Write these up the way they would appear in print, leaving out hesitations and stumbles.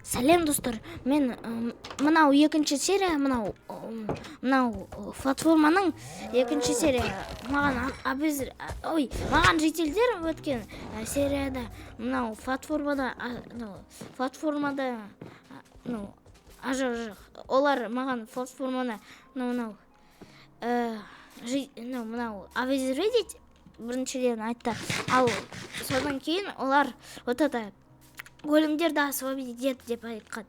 Сәлем, достар! Мен мынау екінші серия, мынау платформаның екінші серия. Маған ой, маған жительдер өткен серияда мынау платформада, ну, платформада, ну, жоқ, жоқ, олар маған платформаны мынау ну, мынау обезвредить біріншіден айтты. Ал содан кейін олар вот это големдерді освободить ет деп айтқан.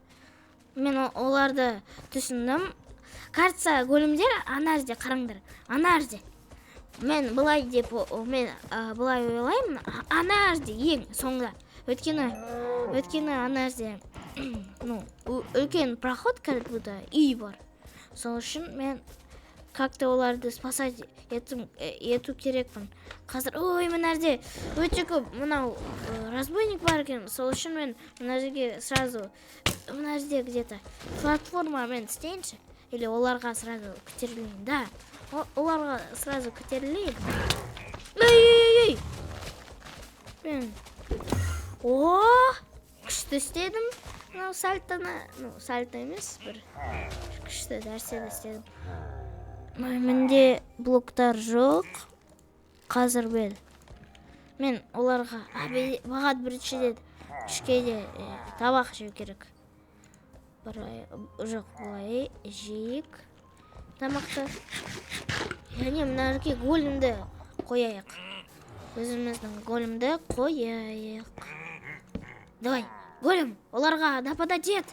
Мен оларды түсіндім. Кажется, големдер ана жерде, қараңдар, ана жерде. Мен былай деп мен былай ойлаймын, ана жерде, ең соңында, өйткені ана жерде, ну, үлкен проход, как будто үй бар. Сол үшін мен как то оларды спасать ету керекпін қазір. Ой, мына жерде өте көп мынау разбойник бар екен. Сол үшін мен мына жерге сразу, мына жерде где то платформамен істейінші или оларға сразу көтерілейін. Да, оларға сразу көтерілейін. Ей, ей, ей, мен, о, күшті істедім мынау сальтоны. Ну, сальто емес, бір күшті нәрсені істедім. Ой, менде блоктар жоқ. Қазір мен оларға маған біріншіден кішкене тамақ жеу керек. Былай, жоқ, былай жейік тамақты және мына жерге големді қояйық, өзіміздің големді қояйық. Давай, голем, оларға нападать ет.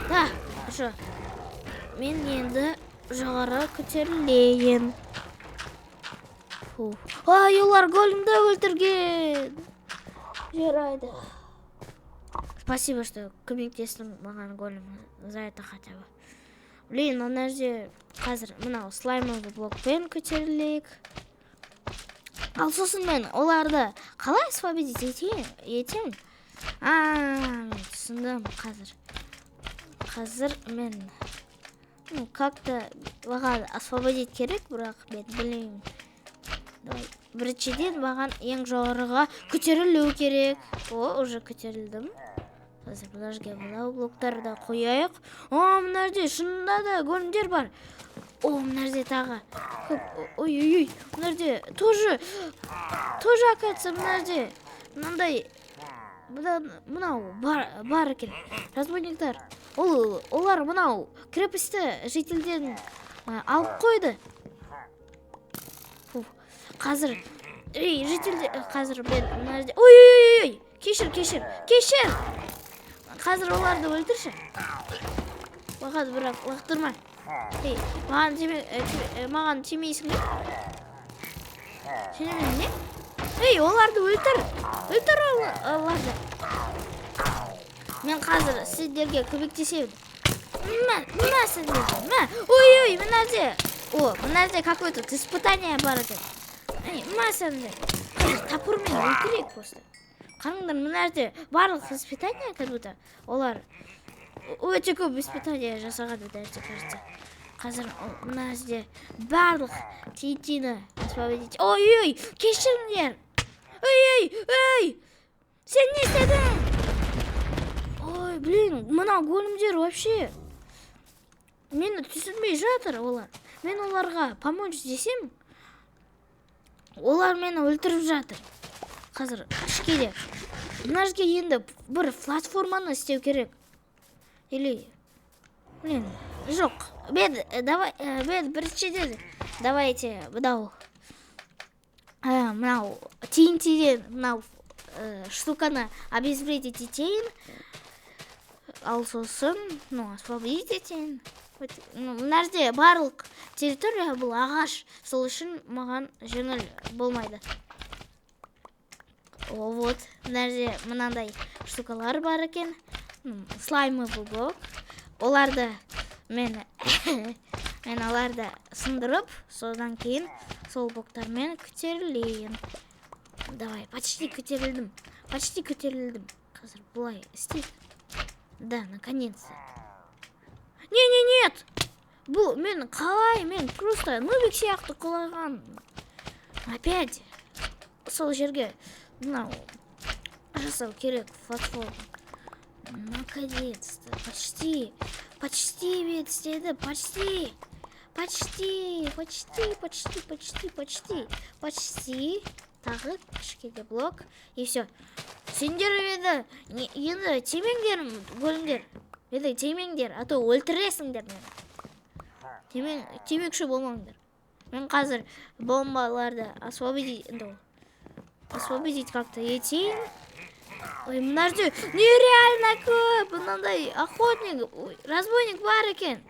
Да, хорошо. Мен енді жоғары көтерілейін. Фу. Ай, олар големді өлтірген. Жарайды, спасибо, что көмектестің маған, голем, за это хотя бы. Блин, ана жерде қазір мынау слаймовый блокпен көтерілейік. Ал сосын мен оларды қалай освободить етемін? А, мен түсіндім. Қазір мен, ну, как то маған освободить керек, бірақ мен білмеймін. Давай, біріншіден маған ең жоғарыға көтерілу керек. О, уже көтерілдім. Қазір мына жерге мынау блоктарды қояйық. О, мына жерде шынында да големдер бар. О, мына жерде тағы көп. Ой, ой, ой, мына жерде тоже, оказывается, мына жерде мынандай мынау бар екен разбойниктар. Олар мынау крепостьті жительден алып қойды. Фу, қазір, ей, жительде, қазір мен мына жерде, ой, ой, ой, ой, кешір, кешір, кешір. Қазір оларды өлтірші маған, бірақ лақтырма. Ей, маған тиме, маған тимейсің бе сенімен? Не, ей, оларды өлтір, өлтір оларды. Мен қазір сендерге көмектесемін. Мә, мә сендерге, мә. Ой, ой, мына жерде, о, мына жерде какой то испытание бар екен. Ей, мә сендер. Қазір топормен өлтірейік просто. Қараңдар, мына жерде барлық испытание, как будто олар өте көп испытание жасаған мына жерде, кажется. Қазір мына жерде барлық TNT-ні освободить. Ой, ой, кешіріңдер. Ой, ой, ой, сен не істедің? Ой, блин, мынау големдер вообще мені түсінбей жатыр олар. Мен оларға помочь десем, олар мені өлтіріп жатыр. Қазір кішкене мына жерге енді бір платформаны істеу керек или, блин, жоқ, мен давай, мен біріншіден давайте мынау мынау TNT-ден мынау штуканы обезвредить етейін. Ал сосын, ну, освободить етейін. Ну, мына жерде барлық территория бұл ағаш, сол үшін маған жеңіл болмайды. О, вот мына жерде мынандай штукалар бар екен. Слаймовый блок. Оларды мен оларды сындырып, содан кейін сол блоктармен көтерілейін. Давай, почти көтерілдім, почти көтерілдім. Қазір былай істейік. Да, наконец то. Не, не, нет, бұл мен қалай, мен просто нубик сияқты құлаған. Опять сол жерге мынау жасау керек платформа. Наконец-то, почти, почти мен істедім, почти, почти, почти, почти, почти, почти, почти. Тағы кішкене блок, и все. Сендер енді енді тимеңдер, големдер. Енді тимеңдер, а то өлтіресіңдер мені. Тимекші болмаңдар. Мен қазір бомбаларды освободить, енді освободить как-то етейін. Ой, мына жерде нереально көп мынандай охотник, ой, разбойник бар екен.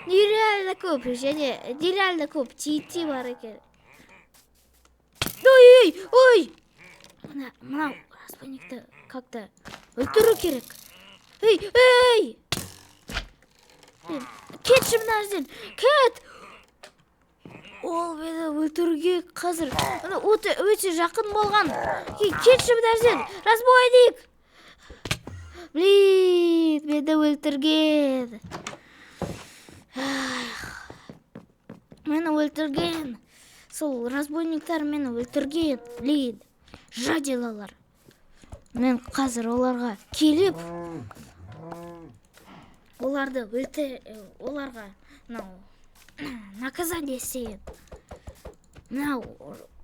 Нереально көп және нереально көп TNT бар екен. Ой, ой, ой! Мынау разбойникті как-то өлтіру керек. Ей, ей! Ей, кетші мына жерден, кет! Ол мені өлтіруге қазір ана өте, өте жақын болған. Ей, кетші мына жерден, разбойник! Блин, мені өлтірген. Ах, мені өлтірген. Сол разбойниктар мені өлтірген. Блин, жадилалар. Мен қазір оларға келіп, оларды өлтір, оларға мынау наказание істейін. Мынау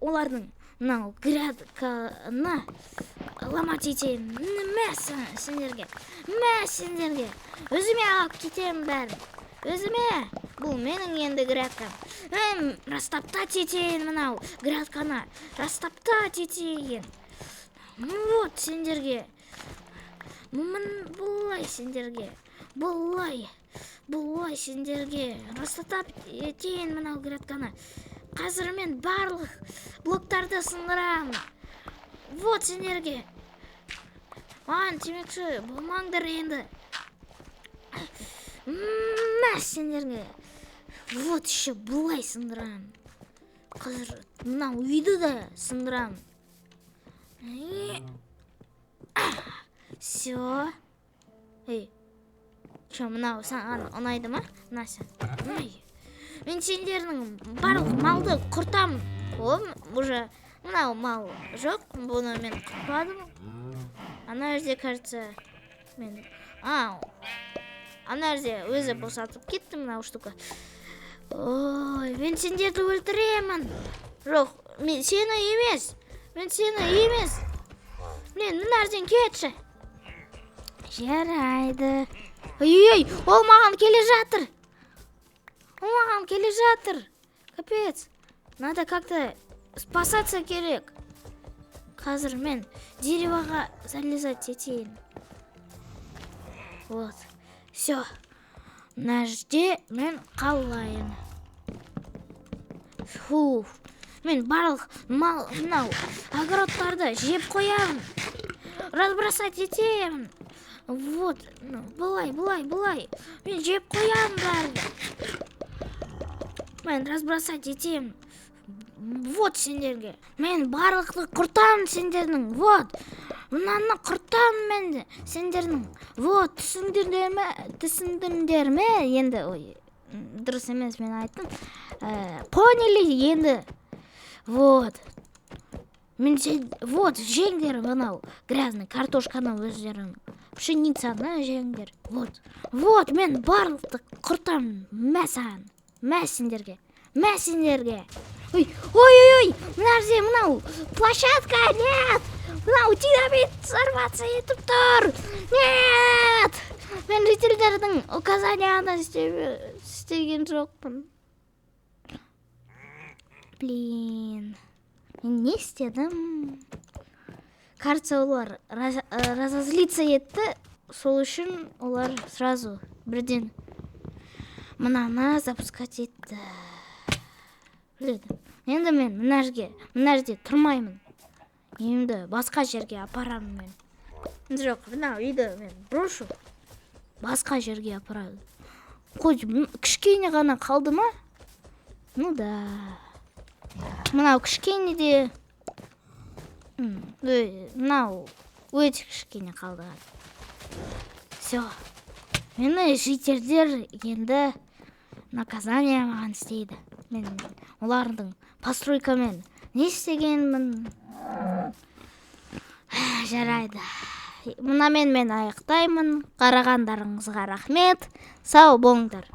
олардың мынау грядканы ломать етейін. Мә сендерге, мә сендерге. Өзіме алып кетемін бәрін. Өзіме. Бұл менің енді грядкам. Мен растоптать етейін мынау грядканы. Растоптать етейін. Вот сендерге. Мын бұлай сендерге. Бұлай. Бұлай сендерге. Растоптать етейін мынау грядканы. Қазір мен барлық блоктарды сындырамын. Вот сендерге. Маған тимекші болмаңдар енді. Мә сендерге. Вот еще былай сындырамын. Қазір мынау үйді де сындырамын. Все. Ей. Че, мынау саған ұнайды ма? Мына сен. Ой. Мен сендердің барлық малды құртамын. О, уже мынау мал жоқ, бұны мен құртпадым. Ана жерде, кажется, мен ана жерде өзі босатып кетті мынау штука. Ой, мен сендерді өлтіремін. Жоқ, мен сені емес. Мен сені емес. Блин, мына жерден кетші. Жарайды. Ой, ой, ол маған келе жатыр. Ол маған келе жатыр. Капец. Надо как-то спасаться керек. Қазір мен деревоға залезать етейін. Вот. Все. Мына жерде мен қалайын. Фу. Мен барлық мал мынау огородтарды жеп қоямын. Разбросать етемін. Вот, ну, былай, былай, былай. Мен жеп қоямын бәрін. Мен разбросать етемін. Вот сендерге. Мен барлықты құртамын сендердің. Вот. Мынаны құртамын мен сендердің. Вот, түсіндіңдер ме? Түсіндіңдер ме? Енді, ой, дұрыс емес мен айттым. Поняли енді. Вот. Мен сен, вот, жеңдер мынау грязный картошканы өздерің. Пшеницаны жеңдер. Вот. Вот, мен барлықты құртамын. Мә саған. Мә сендерге. Мә сендерге. Ой, ой, ой, ой, мына жерде мынау площадка, нет! Мынау динамит взорваться етіп тұр. Нет! Мен жительдердің указанияны істеген жоқпын. Блин. Мен не істедім? Кажется, олар разозлиться етті. Сол үшін олар сразу бірден мынаны запускать етті. Блин. Енді мен мына жерде тұрмаймын. Енді басқа жерге апарамын мен. Жоқ, мына үйді мен брошу. Басқа жерге апарады. Хоть кішкене ғана қалды ма? Ну да. Мынау кішкене де. Ой, мынау өте кішкене қалды. Все. Мені жительдер енді наказание маған істейді. Мен олардың постройкамен не істегенмін. Жарайды. Мынамен мен аяқтаймын. Қарағандарыңызға рахмет, сау болыңдар.